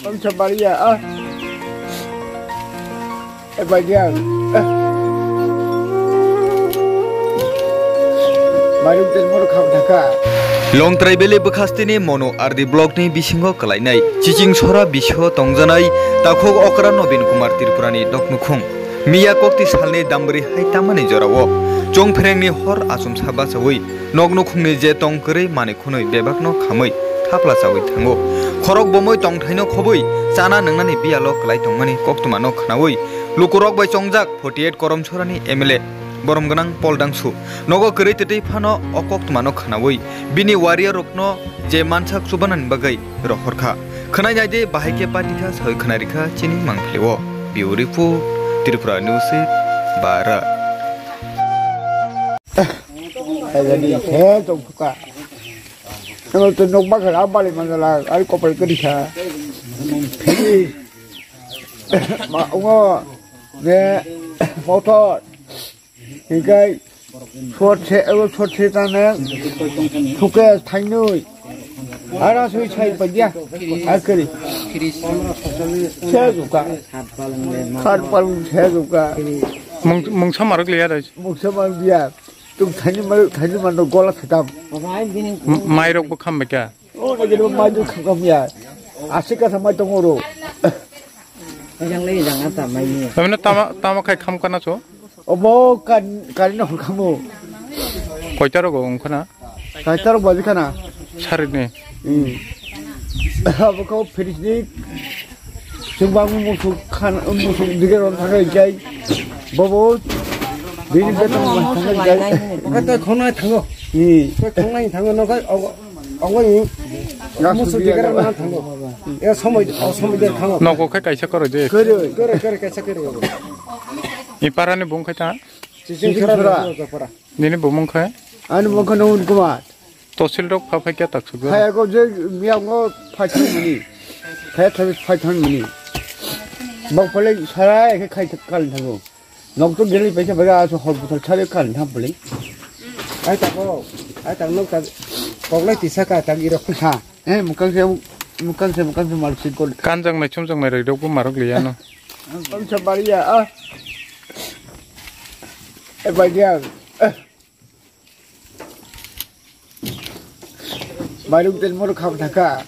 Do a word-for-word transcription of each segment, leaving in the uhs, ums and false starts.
Ang sa bariya, ah. Eh, bariya. Eh. Mairung tel moro kham thaka. Longtrai Valley bwkhasteni Monu R D block ni bisingo kwlainai Chiching Sora bisio tongjanai takhuk okra Nobin Kumar Tripura ni noknukhung. Miya kokti salni dambri hai tamani jorao chongpherengni hor achomsa bachaui noknukhungni je tong kwrwi manwi khunui bebakno khamwi thapla chaui thango. Khorok bomwi tongthaino khobwi chana nwngnani biyalo kwlai tongmani koktwmano khnaui lukurok bai chongjak forty eight Koromsorani M L A borom gwnang Paul Dangsu nogo kwrwi twtwi phano o koktwmano khnaui bini warriorrokno je mansak chubanani bagwi rohor kha. Khwnai nai de, bahai khe party kha saui khwnai rikha chini mangpili o. Bureau Report, Tripura News, Bara. Khaijani khe tongkha. Ano to nokma khara bali manjala, ai kopal kri kha. Phiri. Ma, ngo, ne, motor. Hikai, sot se, abo sot se tane, suke thainoi. Ara sui sai padia, akri. Se juka. Kar palung se juka. Mung, mungsa marok liya dai. Mungsa marok liya. Tung thaini marok, thaini marok gola thakam. M-, mairok bo kham beka. O, na gidi mai du kham kham ya. Asik ka thamai tongoro. Ejang le ejang ata mai ni. Tamino tama, tama khai kham kana cho? Obo kan, kari no khamo. Koita rogo ungkhana? Kaita rok baji khana? Sarik ni. Hmm. Abo ko fridge ni. Chwng bang musuk khan, musuk dige ron thakai jai. Bobo. Bini beton thakai jai. Oke, to khonai thango. Hmm. To khonai thango, no kai, ogo. Ogo ni. Musu bigara na thango. E somoi, o somoi de thango. Noko khai kaisa koro je. Koro. Koro, koro, kaisa koro. I para ni bung khai ta? Chiching Chiching sora sora. Sora, sora. Nini bumung khai? Ani bumung khai Nobin Kumar. Tosil rok pha phai kya tak sugya? Khai ko je miya ngo phai thang mani. Khai thang phai thang mani. Bak pale sara ke khai kal thango. Nok to geli paisa baga aso hor buthar chale kan tham pale. Ai ta ko, ai ta nok ta koklai tisa ka ta giro. Ha, eh mukang se mukang se mukang se mal sit kol. Kanjang nai chumjang nai roi rok bo marok liya no. Ang sa bariya ah. E bariya. Mairung tel moro kham thaka.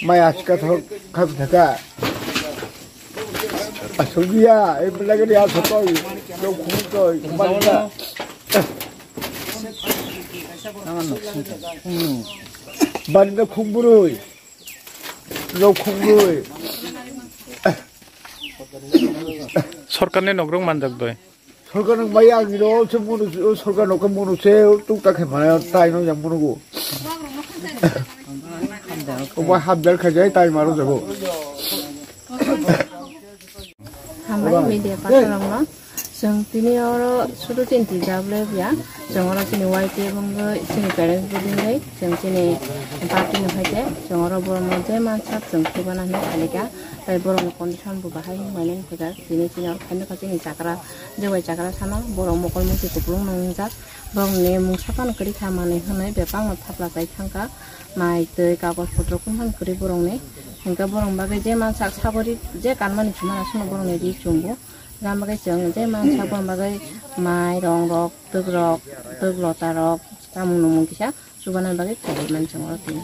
Mai aska thok kham thaka. Asugya, e belagari asotoi. Lo khumtoi. Banda. Banda khumburui. Lo khumburui. Sorkar ni nogrong manjak doi. Sorkar ni maya ang iro se munu, sorkar nokha munu se tuk tak khe maya tai no yang munu go. Oba habdar kha jai tai maro jago. Hambai media person rokno. Chwng tini oro sudu tin twi jabole ya. Chwng oro chini Y T A bongwi chini parents bo dingwi chwng chini party ni phaikhe chwng oro borokno je mansak chwng thubana hinwi phalikha. Tai borokni condition bo bahai hinwi mane hinwi phaikha. Tini chini oro phainokha chini chakra. Jebai chakra sano borok mokol muitu kupulung nwngjak, borokni mungsa phano kwrwi kha manwi hwnwi bebakno thapla chai thangkha, mai twi kagoj potro kunu phano kwrwi borokni, hinkhe borokni bagwi je mansak sagori je kanmani thumani aswkno borokni ri chumbu, jani bagwi chwng je mansak borokni bagwi mai rong rok, twk rok, twk lota rok, chamung numung kisa chubanani bagwi kaiwi mani chwng oro tini.